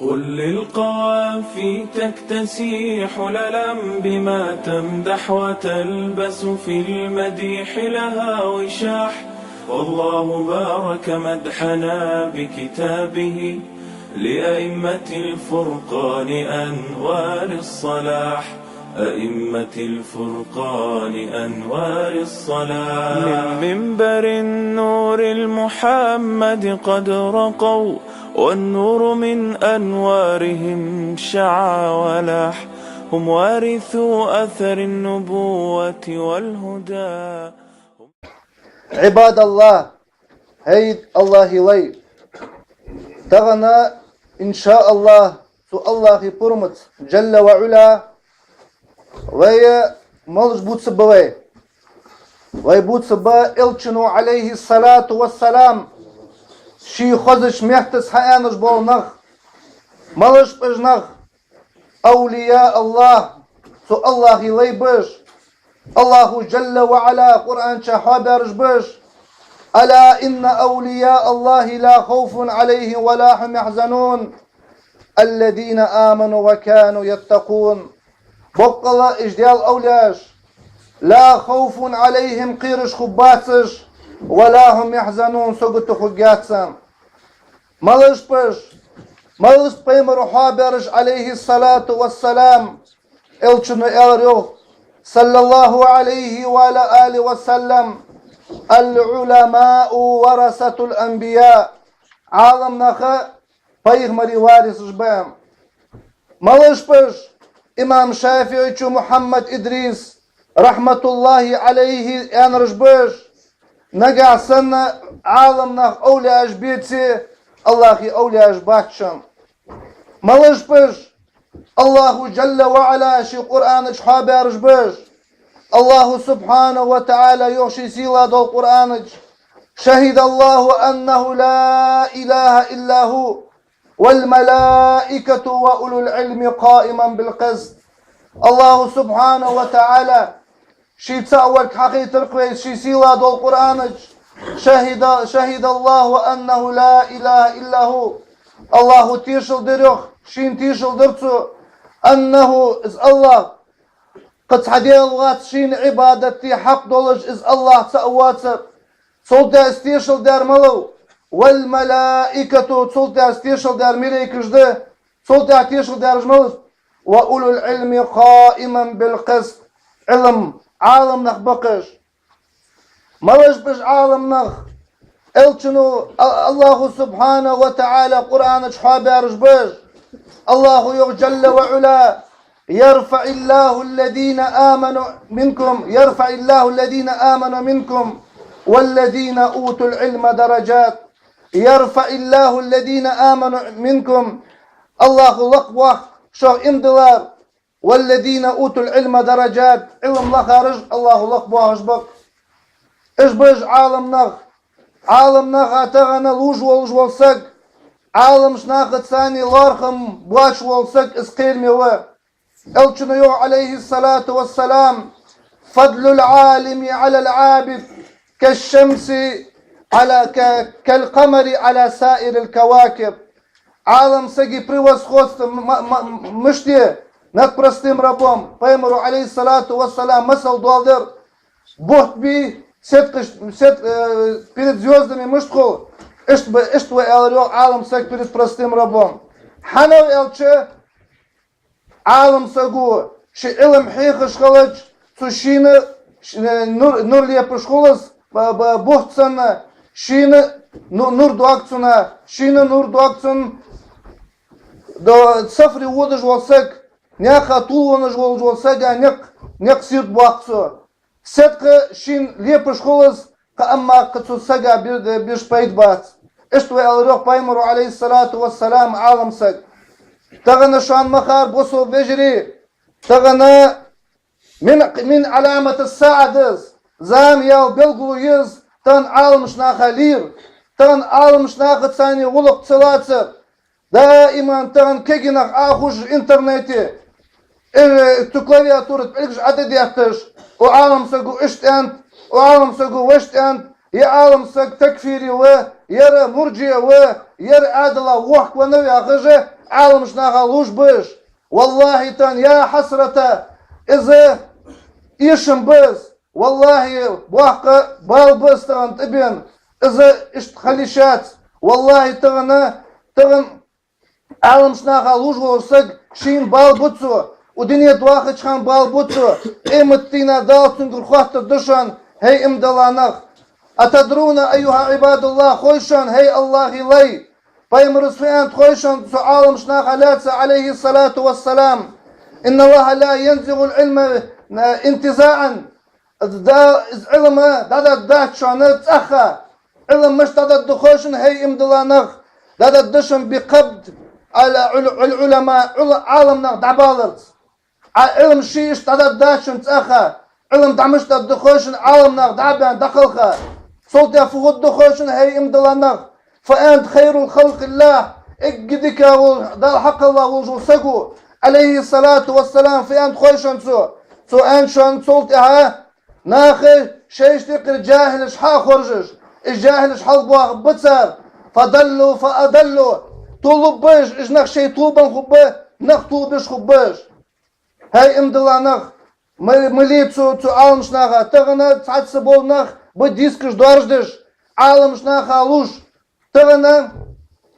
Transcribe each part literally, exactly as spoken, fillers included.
قل للقوافي تكتسي حللا بما تمدح وتلبس في المديح لها وشاح، والله بارك مدحنا بكتابه لأئمة الفرقان أنوار الصلاح، أئمة الفرقان أنوار الصلاح. من منبر النور المحمد قد رقوا، والنور من أنوارهم شعا ولاح، هم وارثو أثر النبوة والهدى. عباد الله, хӀай АллахӀа лай! Тахан, иншааллахӀ, цу АллахӀа пурамца, Джалла ва Ӏула, вай малаш бувцаргба вай? Вай бувцаргба Элчано, Ӏалайхи ссалату вассалам, ший хозача меттаца хьааьнна бола нах, малаш ба уж нах? Авлия АллахӀ, цу АллахӀа лай ба уж. АллахӀо Джалла ва Ӏула Къуръан чу хьоабаьраш ба уж: ألا إن أولياء الله لا خوف عليهم ولا هم يحزنون الذين آمنوا وكانوا يتقون. Боккъала уж Даьла овлияш, لا خوف عليهم, кхераш хургбац уж, ولا هم يحزنون, сагота хургьяц. Малаш ба уж? Малаш ба пайхамара хьоабаьраш, Ӏалайхи ссалату вассалам? Элчано аьлар йоах, саллаллахӀу Ӏалайхи ва Ӏала алихӀи ва саллам: العلماء ورثة الأنبياء. Ӏаламнах пайхамарий варисаш ба. Малаш ба уж? Имам ШафиӀийчо Мухьаммад Идрис, рахьматуллахӀи Ӏалайхи, аьннараш ба уж: нагахь санна Ӏаламнах овлияш беце, АллахӀа овлияш бац шоана. Малаш ба уж? АллахӀо Джалла ва Ӏула ший Къуръана чу хьоабаьраш ба уж. АллахӀо субхьанахӀу ва тагӀала йоах ший сийла долча Къуръана чу: شهد الله أنه لا إله إلا هو والملائكة وأولو العلم قائما بالقسط. АллахӀо субхьанахӀу ва тагӀала ший цаӀ волга хьахайтар-кх вайна ший сийла долча Къуръана чу: شهد، شهد الله أنه لا إله إلا هو. АллахӀо тешал дир йоах, шийна тешал дир цо, أنه, из АллахӀ, кхы цхьа Даьла вац шийна Ӏибадат де хьакъ долаш, из АллахӀ цаӀ воацар. Цул тӀехьа из тешал даьр малав? والملائكة, цул тӀехьа из тешал даьр малайкаш да. Цул тӀехьа тешал даьраш малаш? وأولو العلم قائما بالقسط. Ӏилма, Ӏаламнах ба-кх уж. Малаш ба уж Ӏаламнах? Элчано, А-, АллахӀо субхьанахӀу ва тагӀала Къуръана чу хьоабаьраш ба уж. АллахӀо йоах Джалла ва Ӏула: يرفع الله الذين آمنوا منكم، يرفع الله الذين آمنوا منكم والذين أوتوا العلم درجات. يرفع الله الذين آمنوا منكم. АллахӀо лакхбоах шох иман диллар. والذين أوتوا العلم درجات. Ӏилма лахараш АллахӀо лакхбоахаш ба-кх. Уж ба уж Ӏаламнах. Ӏаламнаха тахан лувш волаш вола саг, Ӏаламча нахаца цхьана лоархӀам боацаш вола саг, из кхераме ва. Элчано йоах, Ӏалайхи ссалату вассалам: فضل العالم على العابد كالشمس على، ك-، كالقمر على سائر الكواكب. Ӏалам сага превосходство м-, м-, м-, мишта я над простым рабом? Пайхамаро, Ӏалайхи ссалату вассалам, масал доаладир: бутт бий, седкъаш, сед-, э, перед звёздами мишта хул, иштта ба, иштта ва, аьлар йоах, Ӏалам саг перед простым рабом. ХӀанав аьлча, Ӏалам саго ший Ӏилма хьехаш хилча, цу шийна ш-, нур, нур лепаш хул из, ба-, ба-, бутт санна, шийна ну-, нур доаг цунна, шийна нур доаг цунна. До сафаре водаш вола саг, наьха тувлавенна волаш вола сага никъ, никъ сийрда боаккх цо. Седкъа шийна лепаш хул из, кхы амма кхы цу сага бир-, бирш пайда бац. Иштта ва, аьлар йоах, Пайхамаро, Ӏалайхи ссалату вассалам, Ӏалам саг. Тахан шоана ма харра, бусалба вежарий, тахан мин, мин Ӏаламати ссаӀа да из, зама яла белгало я из, тахан Ӏаламча наха лийра, тахан Ӏаламча нахаца цхьана гӀулакх ца лацар. Даиман тахан кагий нах Ӏохувш интернете, э, цу клавиатура тӀа пӀелгаш Ӏодотташ, укх Ӏалам саго иштта аьннад, укх Ӏалам саго вешта аьннад, ер Ӏалам саг такфири ва, ер мурджиӀа ва, ер Ӏаьдала вохк ва яхаш, Ӏаламнаха лувш ба уж. Валлахьи, тахан, я хьасрата, из эшам ба из. Валлахьи, боккха бала ба из тахан тӀабена, из иштта хила йиш яц. Валлахьи, тахан, тахан Ӏаламнаха лувш вола саг, шийна бала бу цо, укх дунен тӀа вахача хана бала бу цо, къематдийнахьа Дала цунгара хоаттаргда шоана: хӀай иман дилла нах. أتدرون أيها عباد الله, хой шоана, хӀай АллахӀа лай, пайхамара фу аьннад хой шоана цу Ӏаламнахах лаьца, عليه الصلاة والسلام: إن الله لا ينزع العلم انتزاعا. Дала из Ӏилма дӀадоаргдац шоана цӀаьхха. Ӏилма мишта дӀадоаргда хой шоана, хӀай иман дилла нах? ДӀадоаргда шоана بقبض العلماء, Ӏула-, Ӏаламнах дӀабаларца. Ӏа Ӏилма ше иштта дӀадоаргдац шоана цӀаьхха. Ӏилма дӀа мишта доаргда хой шоана, Ӏаламнах дӀа а баьнна дӀакхалха. Цул тӀехьа фу хургда хой шоана, хӀай иман дилла нах? فأنت خير خلق الله, эггара дика вола, Дала хьакхелла волаш вола саг ва, عليه الصلاة والسلام, фу аьннад хой шоана цо? Цо аьннад шоана цул тӀехьа: наха шоашта юкъера джахӀилаш хьа а хоржаш, уж джахӀилаш хьалбоахаргба цар, فضلوا فأضلوا, туллургба уж, уж нах шоай тулбенна хургба, нах тулбеш хургба уж. ХӀай иман дилла нах, ма, ма ле цу, цу Ӏаламнаха, тахан цхьацца бола нах ба дискаш доаржадеш, Ӏаламнаха лувш. Тахан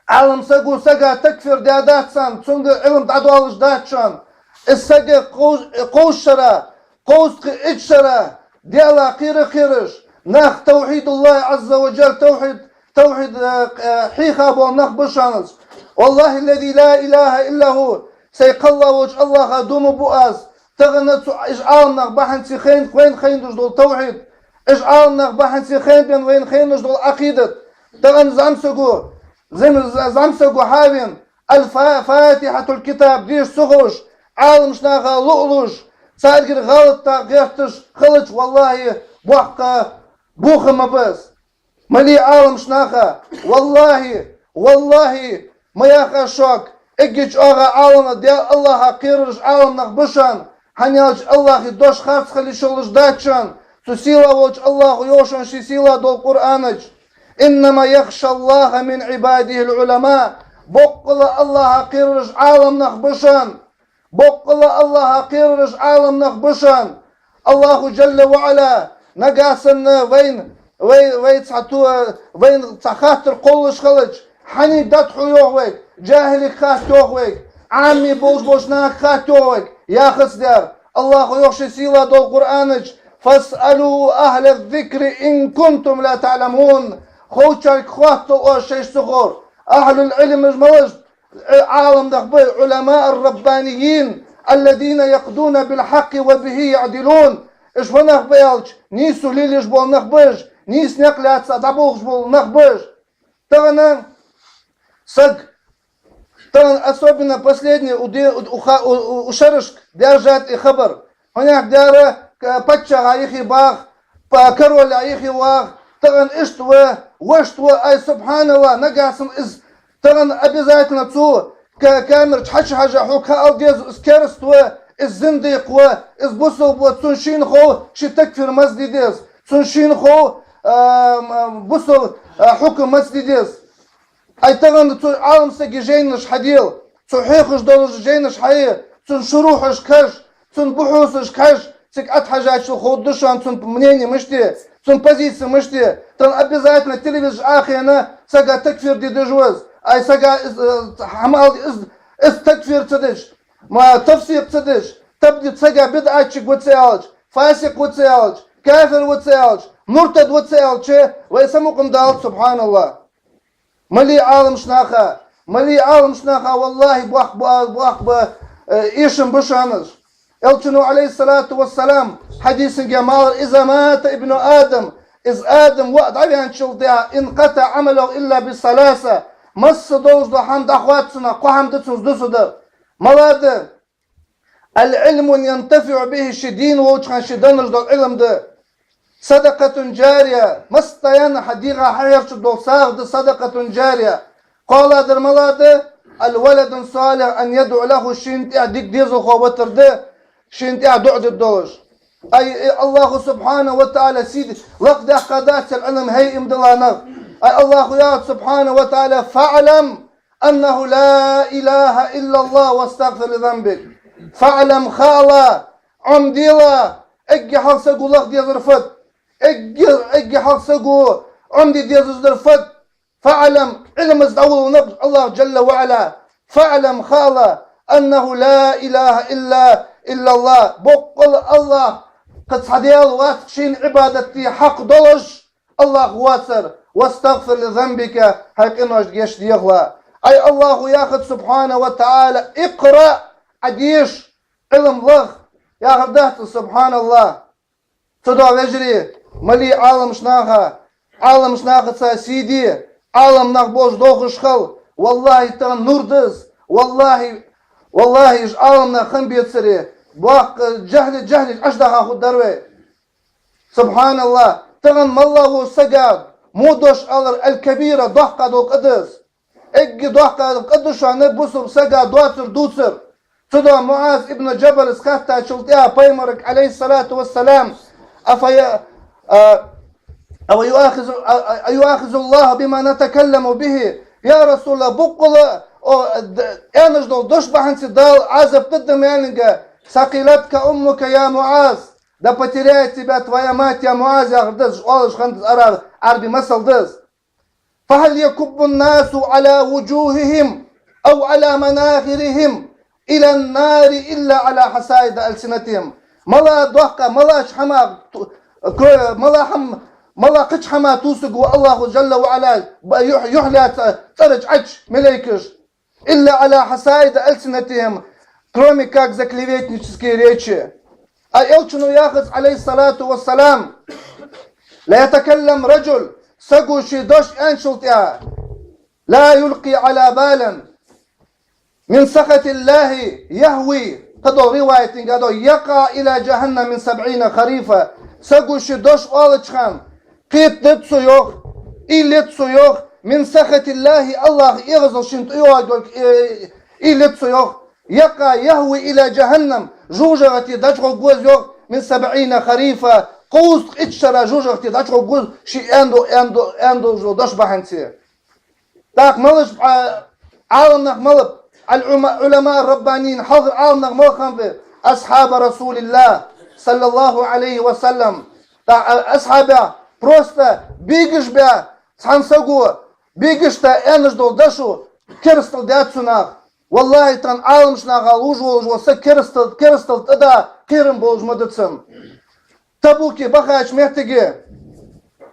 Ӏалам саго сага такфир даь дац цунна, цунга Ӏилма дӀадоалаш дац шоана. Из саг кхо-, кховзткъа шера, кховзткъеи итт шера Даьлах кхера а кхераш, нах توحيد الله عز وجل, тавхьид, тавхьид, э, э, хьийха бола нах ба шоана из. والله الذي لا إله إلا هو, сай кхелла волча АллахӀах дув буъ аз, тахан цу, уж Ӏаламнах бахьанца хайна, вайна хайна долаш дола тавхьид, уж Ӏаламнах бахьанца хайна бенна вайна хайна долаш дола Ӏакъидат. Тахан зӀамсаго, зим-, з-, зӀамсаго хьавена, الفا-, فاتحة الكتاب деша ца ховш, Ӏаламнаха луъ луш, царгара гӀалат гӀерташ хилча, валлахӀи, боккха бохам ба из. Ма ле Ӏаламнаха, валлахӀи, валлахӀи, ма яхар шуга, эггара чӀоагӀа Ӏалам, Даьла, АллахӀах кхерараш Ӏаламнах ба шоана, хӀана аьлча АллахӀа дош харц хила йиш йолаш дац шоана, цу сийла волча АллахӀа йоах шоана ший сийла долча Къуръана чу: إنما يخشى الله من عباده العلماء. Боккъала АллахӀах кхерараш Ӏаламнах ба шоана. Боккъала АллахӀах кхерараш Ӏаламнах ба шоана. АллахӀу джалла ва Ӏала нагахьа санна вайна, вай, вай цхьа то-, вайна цхьа хаттар кхоллаш хилча, хьанга дӀатӀахьу йоах вайга, джахӀилага хатта йоах вайга, Ӏамми болаш болча нахага хатта йоах вайга, яхац дер. АллахӀа йоах ший сийла долча Къуръана чу: فاسألوا أهل الذكر إن كنتم لا تعلمون. Ховчарга хоатта оаш, шоаш ца ховре. أهل العلم малаш ба? Ӏаламнах ба, علماء الربانيين الذين يقضون بالحق وبه يعدلون. Уж фу нах ба аьлча, нийсо лелаеш бола нах ба уж, нийса никъ лаьца дӀаболхаш бола нах ба уж. Тахан саг, тахан особенно последний у де-, у, у ха-, у, у, у шерашка даьржад из хабар. ХӀанз дера, к-, паччахьа юхе вагӀа, п-, короля юхе вагӀа, тахан иштта ва, вешта ва, ай, субхьаналлахӀ, нагахьа санна из, тахан обязательно цу ка-, камера чу хьачухьежа хьога ала деза, из кераста ва, из зиндикъ ва, из бусалба ва, цунна шийна хов ший такфир мазде деза, цунна шийна хов, а, м, а, бусалба, а, хьукам мазде деза. Ай, тахан цу Ӏалам сага жайнаш хьадела, цо хьоахаеш дола жайнаш хьае, цун шурухьашка хьажа, цун бухьусашка хьажа, цига Ӏохьажачул ховргда шоана цун мнение мишта я, цун позиция мишта я. Тахан обязательно телевизор чу Ӏохайна сага такфир де дезаш ва из. Ай, сага из, э, хӀама ала, из, из такфир ца деш, ма, тафсикъ ца деш, табди-, сага бидӀатчик ва ца аьлча, фасикъ ва ца аьлча, кафир ва ца аьлча, муртад ва ца аьлча, вай самукъам далац, субхьаналлахӀ. Ма ле Ӏаламнаха, ма ле Ӏаламнаха, валлахӀи, боккха ба, боккха ба, э, эшам ба шоана уж. Элчано, عليه الصلاة والسلام, хьадисага ма аллара: إذا مات ابن آدم, из Адама воӀ дӀаваьнначул тӀехьагӀа, انقطع عمله إلا بثلاث, масса долаш дола хӀама дӀахоатт цунах, кхо хӀама да цунца дусаргдар. МалагӀа да? العلم ينتفع به, ше дийна волча хана ше деннар дола Ӏилма да. صدقة جارية, масса даьнна хьа дегӀа хьахьерча дола сагӀа да صدقة جارية. КхоалагӀдар малагӀа да? الولد الصالح يدعو له, шийна тӀехьа дика дезалхо витар да, шийна тӀехьа дуӀа дергдолаш долаш. Ай, э, АллахӀа, субхьанахӀу ва таӀала, сий лакхдаьккха дац ер Ӏилма, хӀай иман дилла нах. Ай, АллахӀа йоах, субхьанахӀу ва таӀала: فاعلم أنه لا إله إلا الله واستغفر لذنبك. فاعلم, хаала, Ӏомаделахь, эггара хьалха саго лаха дезар фуд, эггара, эггара хьалха саго Ӏомаде дезаш дар фуд. فاعلم, Ӏилмаца дӀаволла нах Аллахӏ Джалла ва Ӏала. فاعلم, хаала, أنه لا إله إلا, إلا الله, боккъала Аллахӏ, кхы цхьа Даьла вац шийна Ӏибадат де хьакъ долаш, Аллахӏ воацар, واستغفر لذنبك, хьай къиношта гешт дехалахь. Ай Аллахӏо яхад, субхьанаху ва таӀала, اقرأ, Ӏа деша, Ӏилма лаха, яхар дац, субхьаналлахӏ. Цудухьа, вежарий, малий Ӏаламаш наха, Ӏаламаш нахаца сий де, Ӏалам нах болаш дохаш хила, валлахӏи, тахан нур да из, валлахӏи, валлахӏи, уж Ӏалам нах хинна бецаре, боккха жахьли-, жахьлий Ӏаш даха хургдар вай. Субхьаналлахӏ, тахан малав сага во дош алар аль-кабира, доккха дола къа да из. Эггара доккха къа да шоана бусалба сага доацар дувцар. Цудухьа МуӀаз ибн Джабала хаьттачул тӀехьагӀа пайхамарга, Ӏалайхи ссалату вассалам, أفي-, а, أو يؤاخذ-, أ-، أ-، أيؤاخذ الله بما نتكلم به؟ Я РасулаллахӀ, боккъала, о, д-, аьнна дола дош бахьанца Дала Ӏазап дергда-м аьннад. ثقلتك أمك يا معاذ. Да потеряет тебя твоя мать, я МуӀаз, яхар да из, оалаш хиннад из, Ӏарбий масал да из. فهل يكب الناس على وجوههم أو على مناخرهم إلى النار إلا على حصائد ألسنتهم. Мала доккха, мала хӀама, ко-, мала хӀама, мала кхыча хӀама тувсаргва Аллахӏо Джалла ва Ӏала, ба-, юхь-, юхь лаьца цӀераш Ӏача малейкаш. إلا على حصائد ألسنتهم, кроме как за клеветнические речи. А Элчано яхац, Ӏалайхи ссалату вассалам: لا يتكلم رجل, саго ший дош аьнначул тӀехьагӀа, لا يلقي على بال من سخط الله يهوي, кхыдола риваятага да, يقع إلى جهنم من سبعين خريفا. Саго ший дош оалача хана, кхетадергда цо, йоах, уйла ергда цо, йоах, من سخط الله, Аллахӏа эгӀазал шийна тӀайоагӀаргйолга, э, уйла ергда цо, йоах, يقع يهوي إلى جهنم, жожагӀате дӀачугӀоргва из, йоах, من سبعين خريفا, кхузткъа итт шера жожагӀате дӀачугӀоргва из, ший аьнна до-, аьнна до-, аьнна долаш дола дош бахьанца. ТӀаккха малаш ба, а, Ӏалам нах мала ба, العلماء الربانيين, хьалхара Ӏалам нах мала хиннаб? أصحاب رسول الله صلى الله عليه وسلم. ТӀаккха, а, асхьабех просто бегаш баь цхьан саго, бегаш да аьнна дола дош, керастал даьд цунах. Валлахӏи, тахан Ӏаламаш наха лувш волаш вола саг керастал, керастал тӀадаккха кхерам болаш ма да цунна. Табуке бахача моттиге,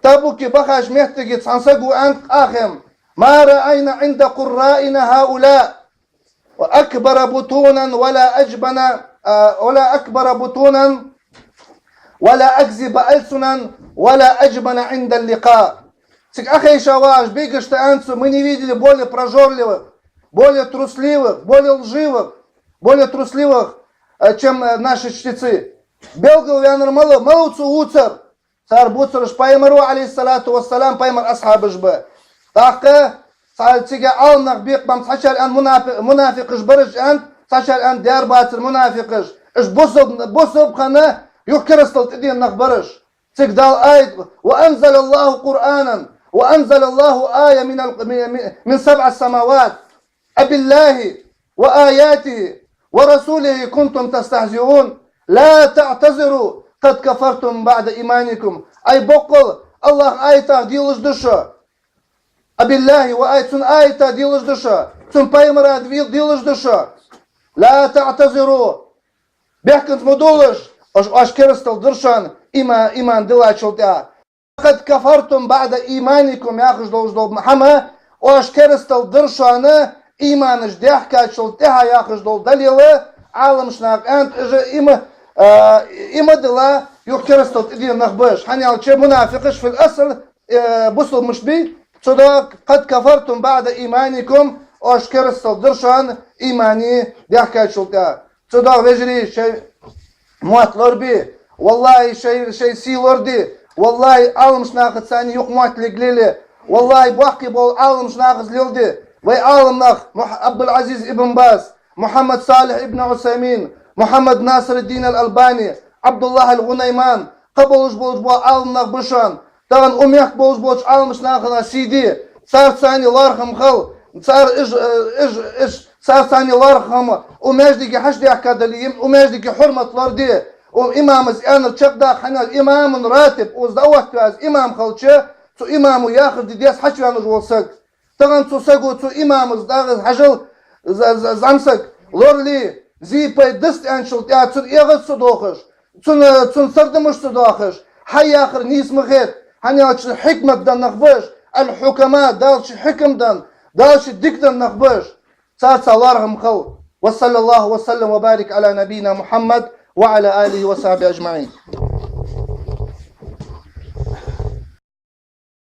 Табуке бахача моттиге цхьан саго аьннад къахем: ما رأينا عند قرائنا هؤلاء أكبر بطونا ولا أجبن, а, ولا أكبر بطونا ولا أكذب ألسنا ولا أجبن عند اللقاء. Цига Ӏохайша вагӀаш бегашта аьннад цо: мы не видели более прожорливых, более трусливых, более лживых, более трусливых, э, чем, э, наши чтецы. Белгалваьннар мала, мала ва цо вувцар? Цар бувцараш пайхамар ва, Ӏалайхи ссалату вассалам, пайхамара асхьабаш ба. ТӀаккха цхьа цига Ӏалам нах бекъабенна, цхьачар аьннад мунафи-, мунафикъаш бар уж аьннад, цхьачар аьннад дера бацар мунафикъаш. Уж бусалба, бусалба хинна юха керастал тӀадена нах бар уж. Цига Дала аят: وأنزل الله قرآنا وأنزل الله آية من ال-، من، من، من سبع سماوات أبالله وآياته ورسوله كنتم تستهزئون لا تعتذروا قد كفرتم بعد إيمانكم. Ай, боккъала Аллахӏа аятах делаш да шо. أبالله وآياته, цун аятах делаш да шо. Цун пайхамарах де-, делаш да шо. لا تعتذروا. Бехказа ма довлалаш, оаш, оаш керастал дир шоана, има-, иман диллачул тӀехьагӀа. قد كفرتم بعد إيمانكم яхаш долаш дола хӀама, оаш керастал дир шоана, иманаш даьхкачул тӀехьагӀа яхаш дола далил, Ӏаламаш наха аьннад, уж има, а, има дилла, юха керастал тӀадена нах ба уж. ХӀана аьлча мунафикъаш في الأصل, э, бусалбаш ба, цудухьа قد كفرتم بعد إيمانكم, оаш керастал дир шоана, иман даьхкачул тӀехьагӀа. Цудухьа, вежарий, шоай мотт лорабе. Валлахӏи, шоай, шоай сий лораде. Валлахӏи, Ӏаламаш нахаца цхьана юха мотт лег лелае. Валлахӏи, боккхий бола Ӏаламаш нахаца леладе. Вай Ӏалам нах, Мух-, Ӏабдул-Ӏазиз ибн Баз, Мухьаммад Салихь ибн Ӏусаймин, Мухьаммад Насруддин аль-Албани, Ӏабдуллахӏ аль-ГӀунайман, кхы болаш болаш бола Ӏалам нах ба шоана. Тахан укх мехка болаш болча Ӏаламаш нахах сий де, царца цхьана лоархӀам хила, Цар иш, иш, иш, цар царна лархӀам, укх маьждиге хьачудехка дале, укх маьждиге хьурмат лораде, укх имамас аьннар чакхдаккха, хӀана аьлча имамун ратиб, укхаза даӀват ве аз имам хилча, цу имамо яхар де деза хьачувенача вола саг. Тахан цу саго, цу имамас дагӀаз хьажал, з-, з-, зӀамсаг, лорале, зе пайда дац аьнначул тӀехьа цунна эгӀаз ца дохаш, цунна, цунна сардамаш ца доахаш, хьаяхар нийса ма хет, хӀана аьлча хьикмат денна нах ба уж, аль-хьукама, Дала ший хьикам денна, Дала ший дика денна нах ба уж. Царца лархӀам хилда. وصلى الله وسلم وبارك على نبينا محمد وعلى آله وصحبه أجمعين.